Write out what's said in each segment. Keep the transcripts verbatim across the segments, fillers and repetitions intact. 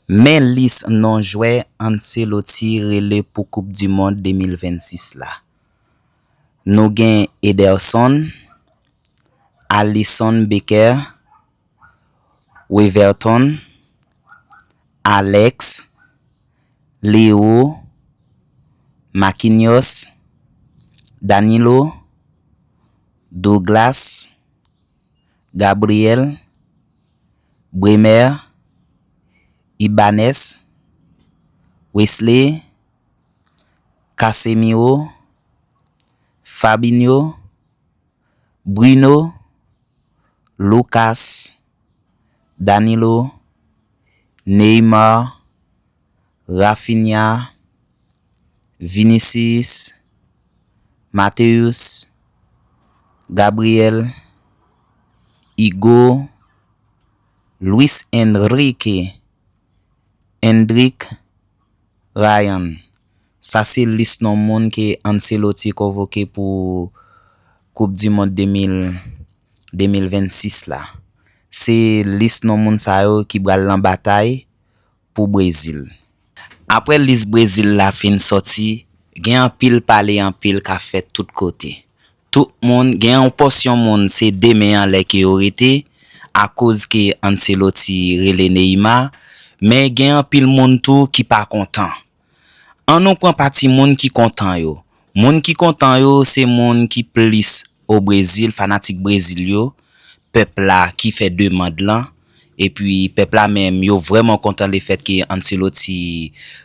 Men lis non jwè Ancelotti rele pou Koup di Mond de mil vennsis la. Nou gen Ederson, Alisson Becker, Weverton, Alex, Leo, Marquinhos, Danilo, Douglas, Gabriel, Bremer, Ibanez, Wesley, Casemiro, Fabinho, Bruno, Lucas, Danilo, Neymar, Raphinha, Vinicius, Mateus, Gabriel, Hugo, Luis Enrique, Endrick, Ryan. Sa se lis non moun ke Ancelotti konvoke pou Koup di Mond de mil, de mil vennsis la. Se lis non moun sa yo ki pral nan batay pou Brezil. Apre lis Brezil la fin sòti, gen anpil pale anpil k ap fèt tout kote. Tout moun, gen yon pòsyon moun se de men anlè ke yo rete, akoz ke Ancelotti rele Neymar, men gen anpil moun tou ki pa kontan. An nou pran pati moun ki kontan yo. Moun ki kontan yo se moun ki plis o Brezil, fanatik Brezil yo, pèp la ki fè demann lan, epi pèp la menm yo vrèman kontan lefèt ke Ancelotti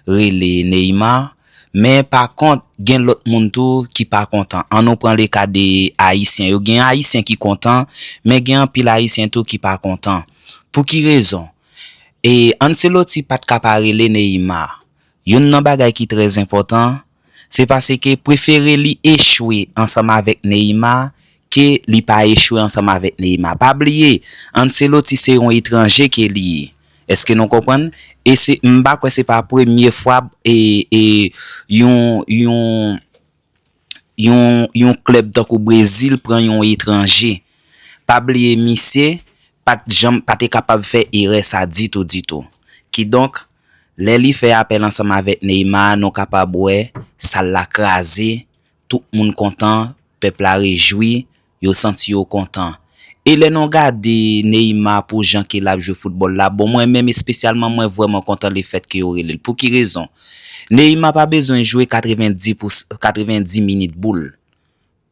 rele Neymar. Men pa kont, gen lòt moun tou ki pa kontan. An nou pran leka de Ayisyen yo. Gen Ayisyen ki kontan, men gen anpil Ayisyen tou ki pa kontan. Pou ki rezon? E Ancelotti pa t ka pa rele Neymar. Youn nan bagay ki trè enpòtan, se paske prefere li echwe ansanm avèk Neymar ke li pa echwe ansanm avèk Neymar. Pa bliye, Ancelotti se yon etranje ke li ye. Èske nou konprann? E se, m pa kwè se pa premye fwa e, e yon, yon, yon, yon klèb tankou Brezil pran yon etranje. Pa bliye, misye pa t janm, pa te kapab fè erè sa ditou, ditou. Kidonk, lè li fè apèl ansanm avèk Neymar, nou kapab wè sal la kraze, tout moun kontan, pèp la rejwi, yo santi yo kontan. E lè nou gade Neymar pou jan ke l ap jwe foutbòl la, bon, mwen menm espesyalman, mwen vrèman kontan lefèt ke yo rele l. Pou ki rezon? Neymar pa bezwen jwe katrevenndis pou, katrevenndis minit boul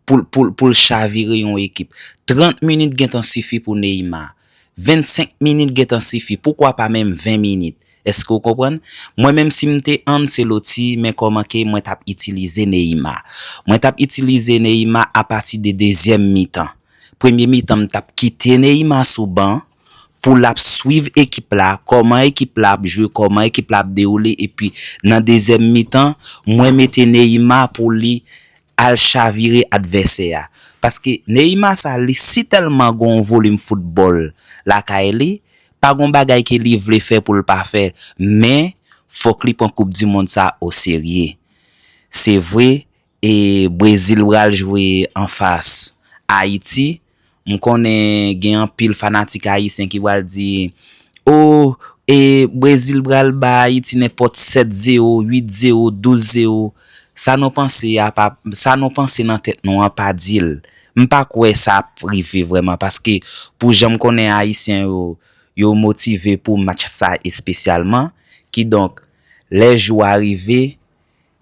pou l, pou l, pou l chavire yon ekip. Trant minit gentan sifi pou Neymar. Vennsenk minit gentan sifi. Poukwa pa menm ven minit? Èske w konprann? Mwen menm si m te Ancelotti, men kòman ke mwen t ap itilize Neymar. Mwen t ap itilize Neymar apati de dezyèm mitan. Premye mitan, m t ap kite Neymar sou ban pou l ap swiv ekip la, kòman ekip la ap jwe, kòman ekip la ap dewoule, epi nan dezyèm mitan, mwen mete Neymar pou li al chavire advèsè a. Paske Neymar sa, li si tèlman gen yon volim foutbòl lakay li, pa gen bagay ke li vle fè pou l pa fè, men fòk li pran Koup di Mond sa o serye. Se vre, e Brezil pral jwe anfas Ayiti. M konnen gen anpil fanatik ayisyen ki pral di, o, e Brezil pral ba Ayiti nenpòt sèt zewo, uit zewo, douz zewo. Sa nou panse a pa, sa nou panse nan tèt nou an pa di l. M pa kwè sa ap rive vrèman, paske pou jan m konnen ayisyen yo, yo motive pou match sa espesyalman. Kidonk, lè jou a rive,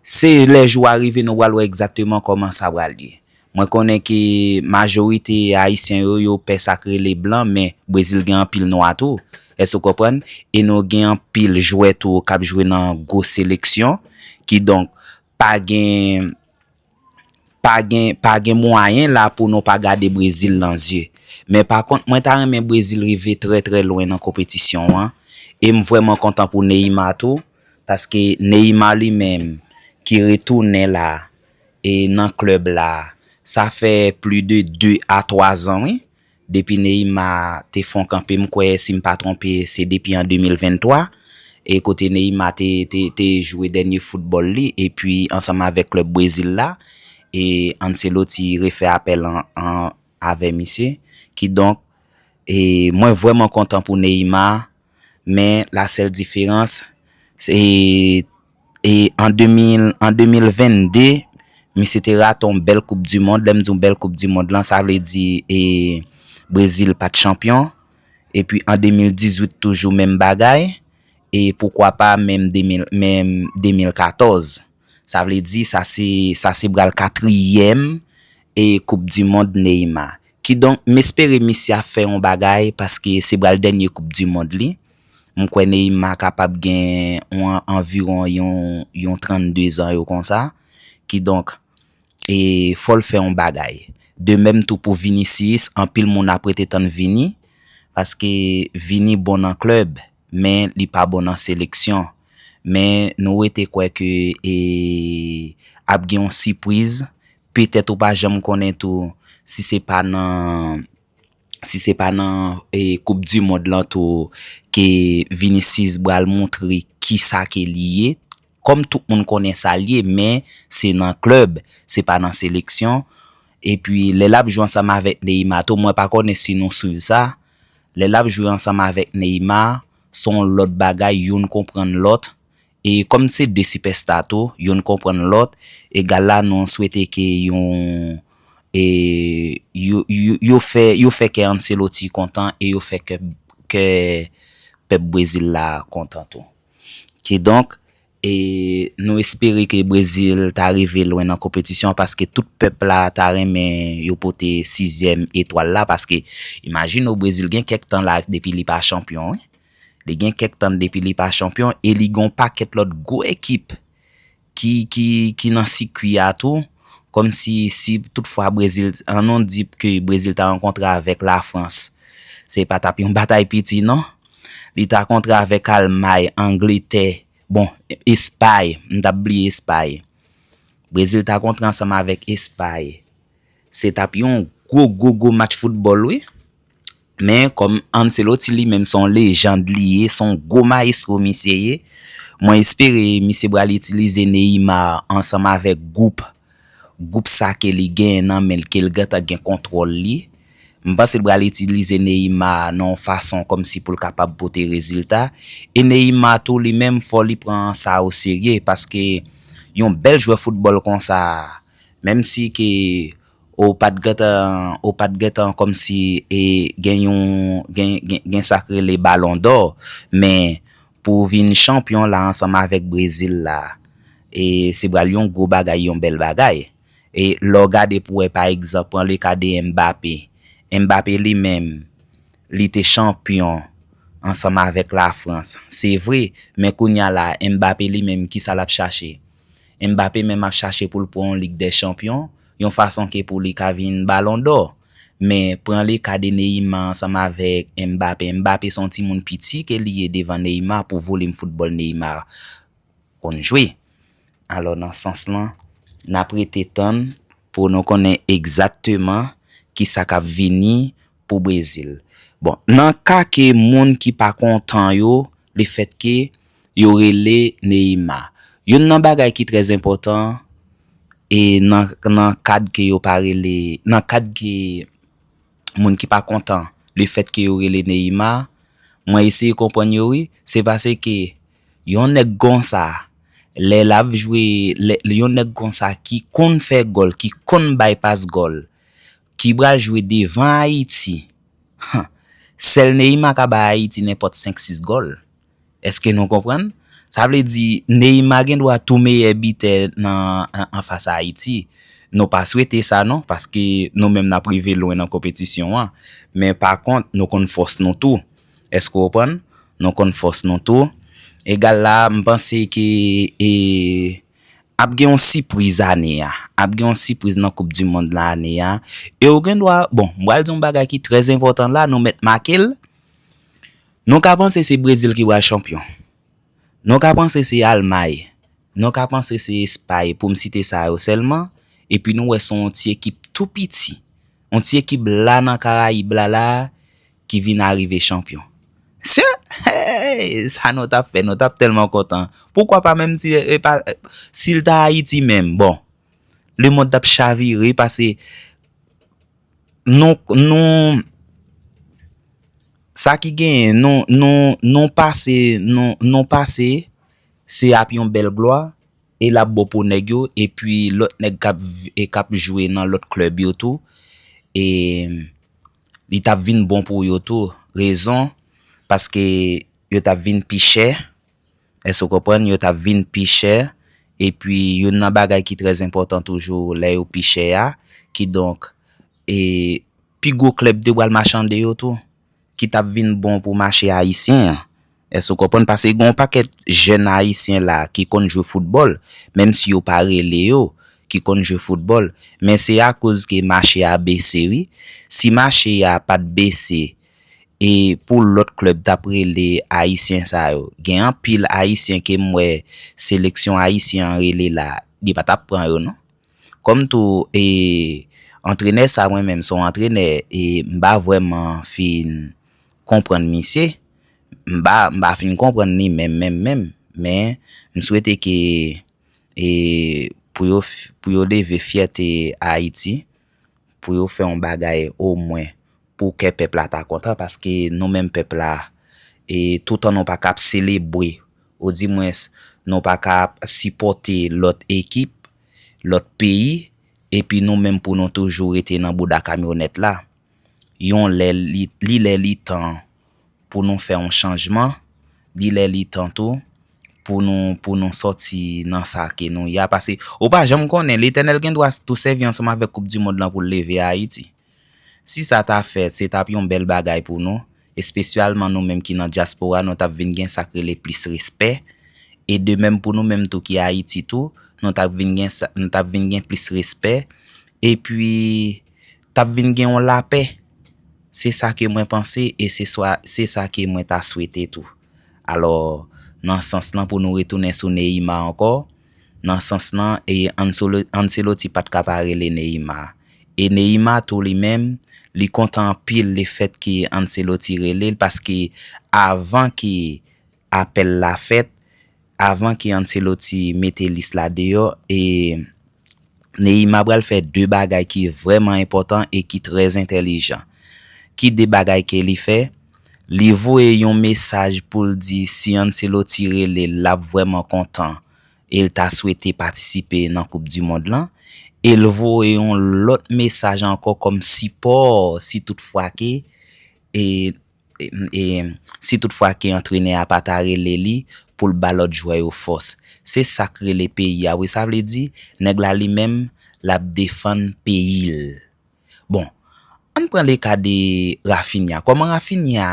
se lè jou a rive nou pral wè egzakteman kòman sa pral ye. Mwen konnen ke majorite ayisyen yo, yo pè sa k rele blan, men Brezil gen anpil nwa tou. Èske w konprann? E nou gen anpil jwè tou k ap jwe nan gwo seleksyon. Kidonk, pa gen, pa gen, pa gen mwayen la pou nou pa gade Brezil nan zye. Men pa kont, mwen ta renmen Brezil rive trè, trè lwen nan konpetisyon an. E m vrèman kontan pou Neymar tou, paske Neymar li menm ki retounen la, e nan klèb la, sa fè plis de de a twa zan, wi. Depi Neymar te fè yon kanpe, m kwè, si m pa twonpe, se depi an de mil venntwa. E kote Neymar te, te, te jwe dènye foutbòl li, epi ansanm avèk klèb Brezil la, e Ancelotti refè apèl an, an, avè misye. Kidonk, e mwen vrèman kontan pou Neymar. Men la sèl diferans, se e an de mil, an de mil vennde, misye te rate yon bèl Koup di Mond. Lè m di yon bèl Koup di Mond lan, sa vle di e Brezil pa t chanpyon. Epi an de mil dizuit toujou menm bagay. E poukwa pa menm de mil, menm de mil katòz. Sa vle di sa se, sa se pral katriyèm e Koup di Mond Neymar. Kidonk, m espere misye ap fè yon bagay paske se pral dènye Koup di Mond li. M kwè Neymar kapab gen yon, anviwon yon, yon trannde zan yo konsa. Kidonk, e fò l fè yon bagay. De menm tou pou Vinicius, anpil moun ap rete tann Vini, paske Vini bon nan klèb, men li pa bon nan seleksyon. Men nou rete kwè ke e ap gen yon sipriz, petèt ou pa janm konnen tou si se pa nan si se pa nan e Koup di Mond lan tou ke Vinicius pral montre kisa ke li ye. Kòm tout moun konnen sa l ye, men se nan klèb, se pa nan seleksyon. Epi lè l ap jwe ansanm avèk Neymar tou, mwen pa konnen si nou swiv sa. Lè l ap jwe ansanm avèk Neymar, se yon lòt bagay, youn konprann lòt. E kòm se de sipèsta tou, youn konprann lòt, egal la nou swete ke yon e yo, yo, yo fè, yo fè kè Ancelotti kontan e yo fè kè, kè pèp Brezil la kontan tou. Kidonk, e nou espere ke Brezil ta rive lwen nan konpetisyon paske tout pèp la ta renmen yo pote sizyèm etwal la paske imajine w Brezil gen kèk tan la depi li pa chanpyon wi. Li gen kèk tan depi li pa chanpyon e li gen yon pakèt lòt gwo ekip ki, ki, ki nan sikwi a tou. Kòmsi si toutfwa Brezil, ann nou di ke Brezil ta rankontre avèk Lafrans, se pa t ap yon batay piti non. Li ta kontre avèk Almay, Angletè, bon, Espay, m t ap bliye Espay. Brezil ta kontre ansanm avèk Espay. Se t ap yon gwo, gwo, gwo match foutbòl wi. Men kòm Ancelotti li menm se yon lejand li ye, se yon gwo mayestwo misye ye. Mwen espere misye pral itilize Neymar ansanm avèk gwoup, gwoup sa ke li genyen nan men l, ke l gentan gen kontwòl li. M panse l pral itilize Neymar nan yon fason kòmsi pou l kapab pote rezilta. E Neymar tou li menm fò li pran sa oserye paske yon bèl jwè foutbòl konsa, menm si ke ou pa t gentan, ou pa t gentan kòmsi e gen yon, gen, gen, gen sa k rele Balon dò, men pou w vin chanpyon la ansanm avèk Brezil la, e se pral yon gwo bagay, yon bèl bagay. E lè w gade pou w wè pa egzanp, pran le ka de Mbappé. Mbappé li menm, li te chanpyon ansanm avèk Lafrans. Se vre, men kounye a la, Mbappé li menm, kisa l ap chache? Mbappé menm ap chache pou l pran yon Lig dè Chanpyon, yon fason ke pou li ka vin Balon dò. Men pran le ka de Neymar ansanm avèk Mbappé. Mbappé se yon timoun piti ke li ye devan Neymar pou volim foutbòl Neymar konn jwe. Alò nan sans lan, n ap rete tann pou nou konnen egzakteman kisa k ap vini pou Brezil. Bon, nan ka ke moun ki pa kontan yo, lefètke yo rele Neymar. Youn nan bagay ki trè enpòtan, e nan, nan kad ke yo pa rele, nan kad ke moun ki pa kontan lefètke yo rele Neymar, mwen eseye konprann yo wi, se paske yon nèg konsa, lè l ap jwe, lè, yon nèg konsa ki konn fè gòl, ki konn bay pas gòl, ki pral jwe devan Ayiti, han, sèl Neymar ka bay Ayiti nenpòt senk sis gòl. Èske nou konprann? Sa vle di Neymar gen dwa tou meyè bitè nan, an, anfas Ayiti. Nou pa swete sa non, paske nou menm n ap rive lwen nan konpetisyon an. Men pa kont, nou konn fòs nou tou. Èske w konprann? Nou konn fòs nou tou. Egal la, m panse ke e, ap gen yon sipriz ane a. Ap gen yon sipriz nan Koup di Mond la ane a. E w gen dwa, bon, m pral di yon bagay ki trè enpòtan la, nou mèt make l. Nou ka panse se Brezil ki pral chanpyon. Nou ka panse se Almay. Nou ka panse se Espay, pou m site sa yo sèlman. Epi nou wè se yon ti ekip tou piti. Yon ti ekip la nan Karayib la la, ki vin arive chanpyon. Se, hey, sa nou t ap fè, nou t ap tèlman kontan. Poukwa pa menm si, e pa, si l ta Ayiti menm, bon, lemonn t ap chavire, paske nou, nou, Sa ki genyen, nou, nou, nou pase, nou, nou pase, se ap yon bèl glwa, e l ap bon pou nèg yo, epi lòt nèg k ap v- e k ap jwe nan lòt klèb yo tou, e li t ap vin bon pou yo tou. Rezon, paske yo t ap vin pi chè, èske w konprann? Yo t ap vin pi chè, epi youn nan bagay ki trè enpòtan toujou lè yo pi chè a, kidonk, e pi gwo klèb te pral machande yo tou, ki t ap vin bon pou mache ayisyen an. Èske w konprann? Paske gen yon pakèt jèn ayisyen la ki konn jwe foutbòl, menm si yo pa rele yo, ki konn jwe foutbòl. Men se akoz ke mache a bese, wi. Si mache a pa t bese, e pou lòt klèb t ap rele ayisyen sa yo, gen anpil ayisyen ke m wè seleksyon ayisyen an rele la, li pa t ap pran yo, non. Kòm tou, e, antrenè sa mwen menm, se yon antrenè, e m pa vrèman fin konprann misye. M pa, m pa fin konprann li menm, menm, menm. Men, m swete ke, e, pou yo, f- pou yo leve fyète Ayiti, pou yo fè yon bagay omwen pou kè pèp la ta kontan, paske nou menm pèp la, e, toutan nou pa ka ap selebre, odimwens, nou pa ka ap sipòte lòt ekip, lòt peyi, epi nou menm pou nou toujou rete nan bouda kamyonèt la. Yon lè li, li lè li tan pou nou fè yon chanjman, li lè li tan tou pou nou, pou nou sòti nan sa ke nou ye a. Paske ou pa janm konnen, Letènèl gen dwa tou sèvi ansanm avèk Koup di Mond lan pou l leve Ayiti. Si sa ta fèt, se t ap yon bèl bagay pou nou, espesyalman nou menm ki nan dyaspora, nou t ap vin gen sa k rele plis respè. E de menm pou nou menm tou ki Ayiti tou, nou t ap vin gen sa, nou t ap vin gen plis respè. Epi, t ap vin gen yon lapè. Se sa ke mwen panse e se swa, se sa ke mwen ta swete tou. Alò, nan sans lan, pou nou retounen sou Neymar ankò, nan sans lan, e Anselo- Ancelotti pa t ka pa rele Neymar. E Neymar tou li menm, li kontan anpil lefèt ke Ancelotti rele l, paske avan ke apèl la fèt, avan ke Ancelotti mete lis la deyò, e Neymar pral fè de bagay ki vrèman enpòtan e ki trè entèlijan. Ki de bagay ke li fè? Li voye yon mesaj pou l di si Ancelotti rele l, l ap vrèman kontan e l ta swete patisipe nan Koup di Mond lan. E l voye yon lòt mesaj ankò kòm sipò si tout fwa ke, e, e, e, si tout fwa ke antrenè a pa ta rele li pou l ba lòt jwè yo fòs. Se sa k rele peyi a, wi. Sa vle di, nèg la li menm, l ap defann peyi l. Bon, ann pran le ka de Raphinha. Kòman Raphinha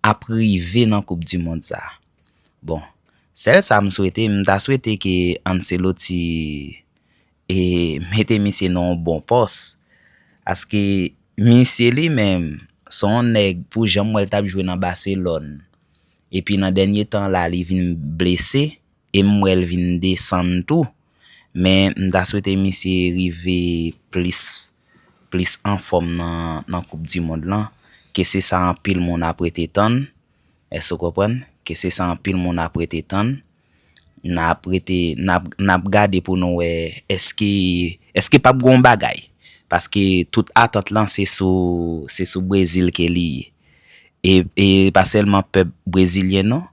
ap rive nan Koup di Mond sa? Bon, sèl sa m swete, m ta swete ke Ancelotti e mete misye nan yon bon pòs. Paske misye li menm, se yon nèg pou jan m wè l t ap jwe nan Barcelone. Epi nan dènye tan la, li vin blese, e m wè l vin desann tou. Men m ta swete misye rive plis, plis anfòm nan, nan Koup di Mond lan, ke se sa anpil moun ap rete tann. Èske w konprann? Ke se sa anpil moun ap rete tann. N ap rete, n ap, n ap gade pou nou wè èske, èske p ap gen yon bagay. Paske tout atant lan se sou, se sou Brezil ke li ye. E, e pa sèlman pèp brezilyen non,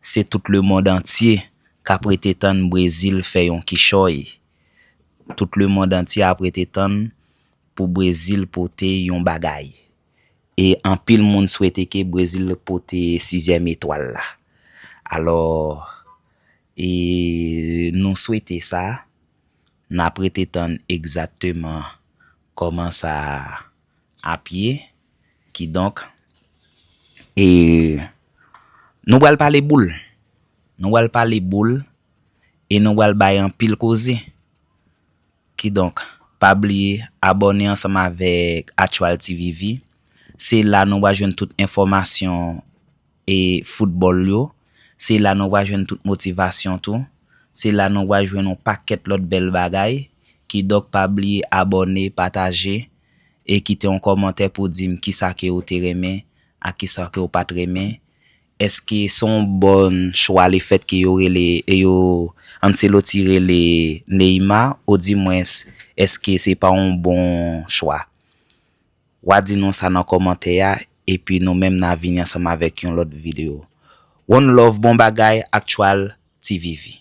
se tout lemonn antye k ap rete tann Brezil fè yon kichòy. Tout lemonn antye ap rete tann pou Brezil pote yon bagay. E anpil moun swete ke Brezil pote sizyèm etwal la. Alò, e nou swete sa, n ap rete tann egzakteman kòman sa ap ye. Kidonk, e nou pral pale boul. Nou pral pale boul e nou pral bay anpil koze. Kidonk, pa bliye abòne ansanm avèk Actual T V V. Se la nou va jwenn tout enfòmasyon e foutbòl yo. Se la nou va jwenn tout motivasyon tou. Se la nou va jwenn yon pakèt lòt bèl bagay. Kidonk, pa bliye abòne, pataje, e kite yon kòmantè pou di m kisa ke ou te renmen ak kisa ke ou pa t renmen. Èske se yon bon chwa lefèt ke yo rele, e yo, Ancelotti rele Neymar, odimwens, èske se pa yon bon chwa? W a di nou sa nan kòmantè a, epi nou menm n a vini ansanm avèk yon lòt videyo. One love, bon bagay, Actual T V V.